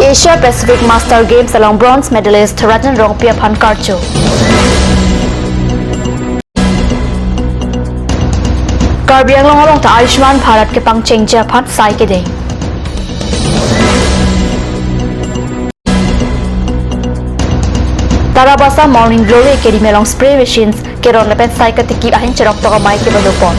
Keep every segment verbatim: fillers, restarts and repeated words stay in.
Asia Pacific Master Games along bronze medalist Rajan Rongpi aphan karcho. Karbi Anglong along ta Ayushman Bharat kepangchengji aphan sai kedeng. Tarabasa Morning Glory Academy along spray machines keron lapen sai katiki ahin cherok tok amei kepadopon.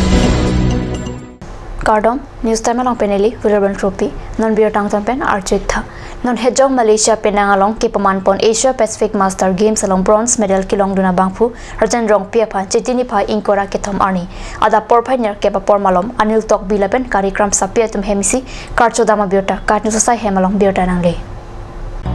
Kardom, News Time along pen neli William Tropi, non birta angton pen arjuik tha. Non Hejong Malaysia penang along kepamanpon Asia Pacific Master Games along bronze medal kelongdun abangphu Rajan Rongpi aphan Chiti niphai ingkoi ra kethom arni adap porphai nerkep apor malom Anil Tokbi lapen Kari Kramsapi atum hem isi karcho dam abirta KAT News asai hem along birta nangle.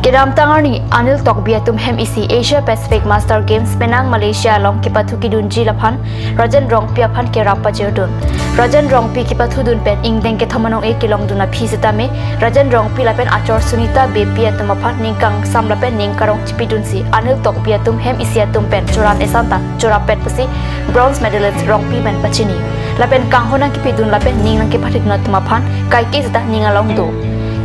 Kedamtang arni Anil Tokbi atum hem isi Asia Pacific Master Games penang Malaysia along kepathu kedunji laphan Rajan Rongpi aphan kerap pajirdun. Rajan Rongpi kepathudun pen ingdeng kethom anong-e kelongdun aphi setame Rajan Rongpi lapen achor Sunita Beypi atum aphan ning kangsam lapen ning karong chipidunsi Anil Tokbi atum hem isi atum pen choran esanta chorap pet pusi bronze medalist Rongpi men pachini. Lapen kanghon nangkepidun lapen ning nangkepathidun atum aphan kaike seta ning along do.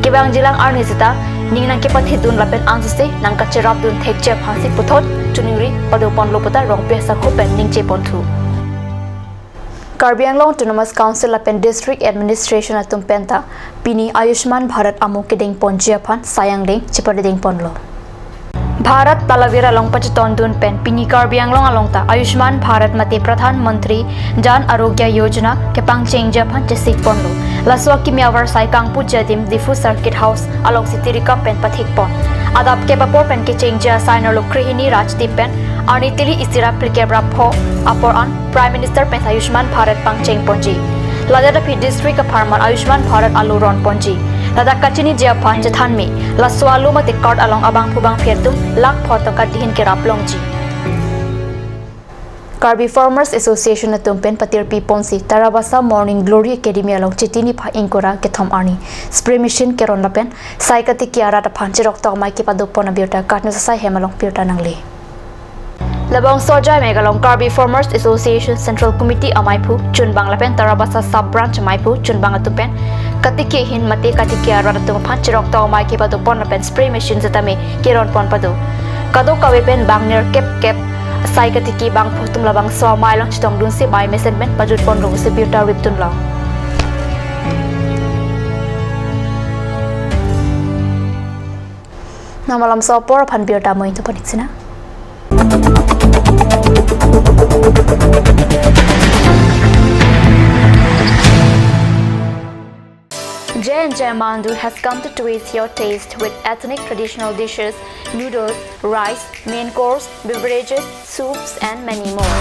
Kevangjilang arni seta ning nangkepathidun lapen ansose nangkacherapdun thekche aphansi puthot choningri padoponlo puta Rongpi asakho pen ningjeponthu. Karbi Anglong Autonomous Council lapen District Administration atum penta pini Ayushman Bharat amo kedengponji aphan sai angdeng chepadengponlo. Bharat Talavir along pachetondun pen pini Karbi Anglong along ta Ayushman Bharat mate Pradhan Mantri Jan Arogya Yojana kepangchengji aphan chesikponlo. Laso akimi avarsai kangpuji adim Diphu Circuit House alongsi tirikam pen pathikpon. Adap kep apor pen kechengji asai nerlo Krihini Raj Team pen arni tili isi ra phlikep ra pho apor an Prime Minister pen Ayushman Bharat pangchengponji. Ladak aphi district apharman Ayushman Bharat alo ronponji. Ladak kachiniji aphan chethanme, laso alo mate card along abangphu bangphi atum lakh pho tangka dihin kerap longji. Karbi Farmers Association atum pen patirpiponsi Tarabasa Morning Glory Academy along Chiti niphai ingkoi ra kethom arni spray machine keron lapen sai katiki arat aphan cherok tok amei kepadopon abirta KAT News asai hem along birta nangle. Labangso ajai mek along Karbi Farmers Association Central Committee ameiphu chunbang lapen Tarabasa Sub Branch ameiphu chunbang atum pen katiki ahin mate katiki arat atum aphan cherok tok amei kepadopon lapen spray machine setame keronpon pado. Kadokave pen bang nerkep kep sai katiki bangphu atum labangso amei along chetongdunsi amei mesen pen pajutponlo pusi birta ripdunlo. Non malomso apor aphan birta mo intu panik sina. J and J Mandu has come to twist your taste with ethnic traditional dishes, noodles, rice, main course, beverages, soups, and many more.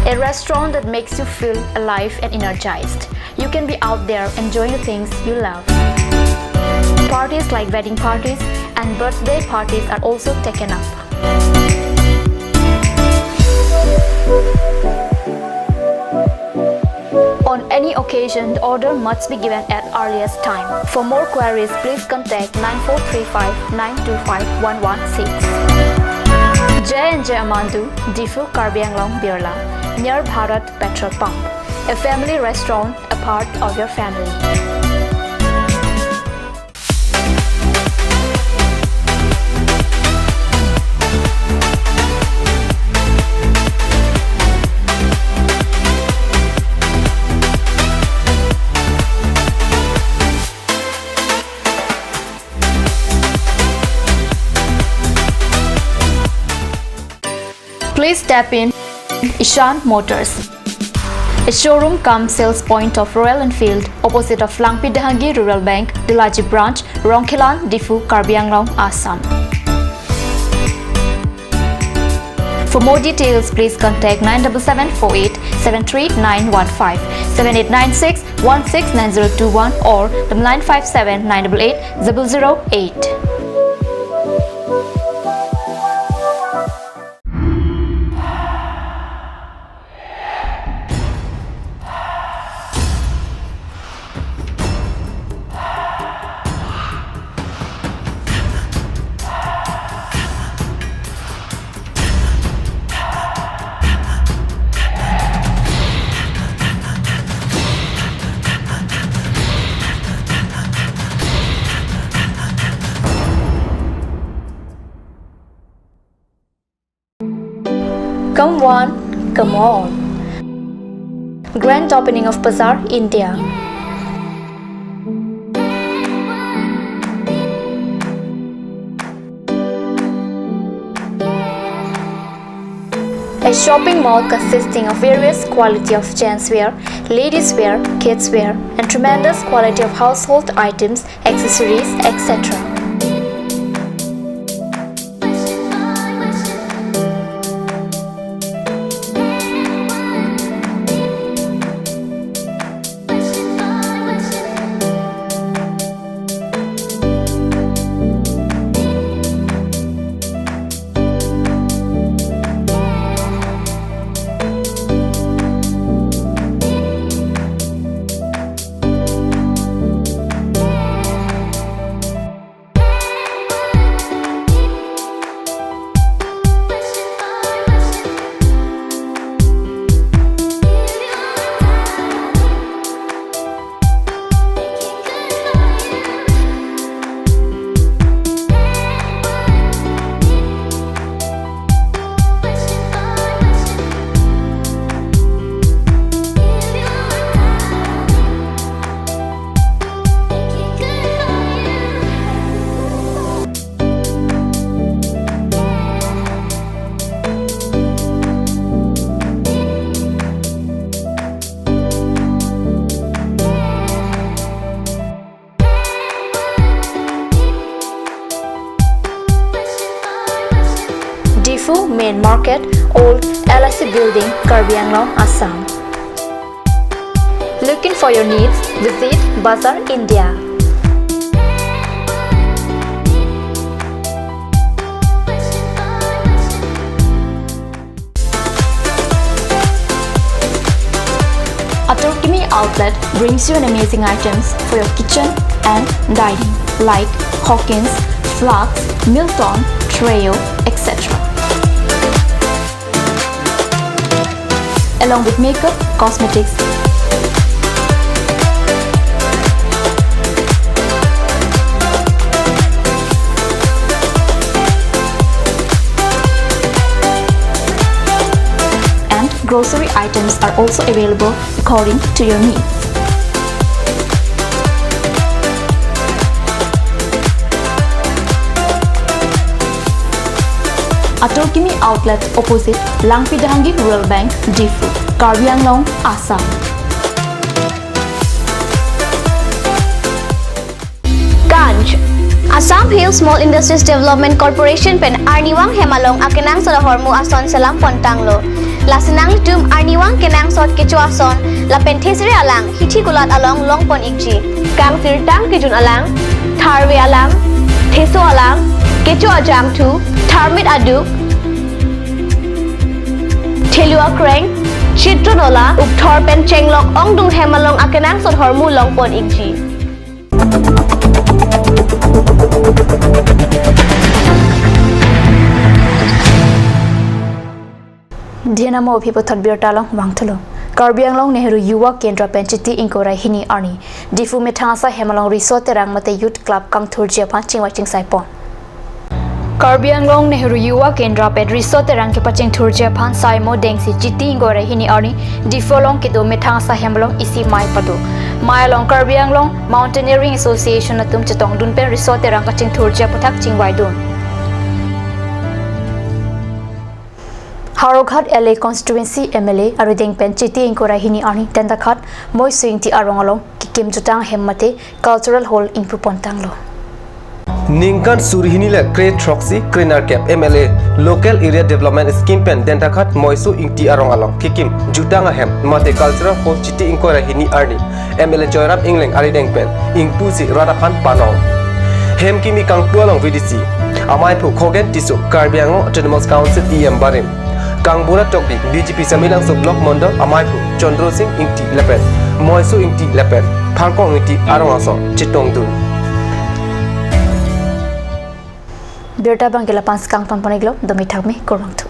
A restaurant that makes you feel alive and energized. You can be out there enjoying the things you love. Parties like wedding parties and birthday parties are also taken up. On any occasion, the order must be given at earliest time. For more queries, please contact nine four three five nine two five one one six. J and J Amandu, Diphu, Karbi Anglong, Birla, near Bharat Petrol Pump. A family restaurant, a part of your family. Please step in Ishan Motors, a showroom cum sales point of Royal Enfield, opposite of Langpi Dehangi Rural Bank, Delaji Branch, Rongkhelan, Diphu, Karbi Anglong, Assam. For more details, please contact nine double seven four eight seven three nine one five, seven eight nine six one six nine zero two one or double nine five seven nine double eight double zero eight. Come one, come all. Grand opening of Bazaar India. A shopping mall consisting of various quality of gents wear, ladies wear, kids wear, and tremendous quality of household items, accessories, et cetera. Diphu Main Market, Old L I C Building, Karbi Anglong, Assam. Looking for your needs? Visit Bazaar India. Atur Kimi Outlet brings you an amazing items for your kitchen and dining, like Hawkins, Flask, Milton, Treo, et cetera. Along with makeup, cosmetics, and grocery items are also available according to your needs. Atur Kimi Outlet, opposite Langpi Dehangi Rural Bank, Diphu, Karbi Anglong, Assam. Kanj. Assam Hill Small Industries Development Corporation pen arnivang hem along akenangsot ahormu ason selam pontanglo. Lasi nanglitum arnivang kenangsot kecho ason lapen thesere alang hithi kulat along longpon ikji. Kangsirtang kejun alang, tharve alang, theso alang, kecho ajangthu, tharmit aduk, thelu akreng, chitron ola, ukthor pen chenglok ongdung hem along akenangsot ahormu longpon ikji. Dhenamo aphi puthot birta along vangthulo. Karbi Anglong Nehru Yuva Kendra pen Chiti ingkoi ra hini arni Diphu methang asai hem along riso terang mate Youth Club kangthurji aphan chingvai chingsai pon. Karbi Anglong Nehru Yuva Kendra pen riso terang kepachingthurji aphan Saimo Dengsi Chiti ingkoi ra hini arni Diphu along kedo methang asai hem along isi mei pado. Mei along Karbi Anglong Mountaineering Association atum chetongdun pen riso terang kachingthurji aputhak chingvaidun. Howraghat L A constituency M L A arideng pen Chiti ingkoi ra hini arni Dentaghat Moisu Ingti arong along kekim jutang ahem mate cultural hall ingpu pontanglo. Ningkan suri hini le kre throksi krenerkep M L A Local Area Development Scheme pen Dentaghat Moisu Ingti arong along kekim jutang ahem mate cultural hall Chiti ingkoi ra hini arni M L A Joyram Engleng arideng pen ingpusi rat aphan panong. Hem kimi kangpu along V D C amaiphu Khogen Tisso, Karbi Anglong Autonomous Council E M barim Kangbura Tokbi, B J P Samelangso Block Mondol amaiphu Chandra Sing Ingti lapen Moisu Ingti lapen Pharkong Ingti arong ason chetongdun. Birta abang ke la-an si kangton pon-iklo, domi thakmi, kurvangthu.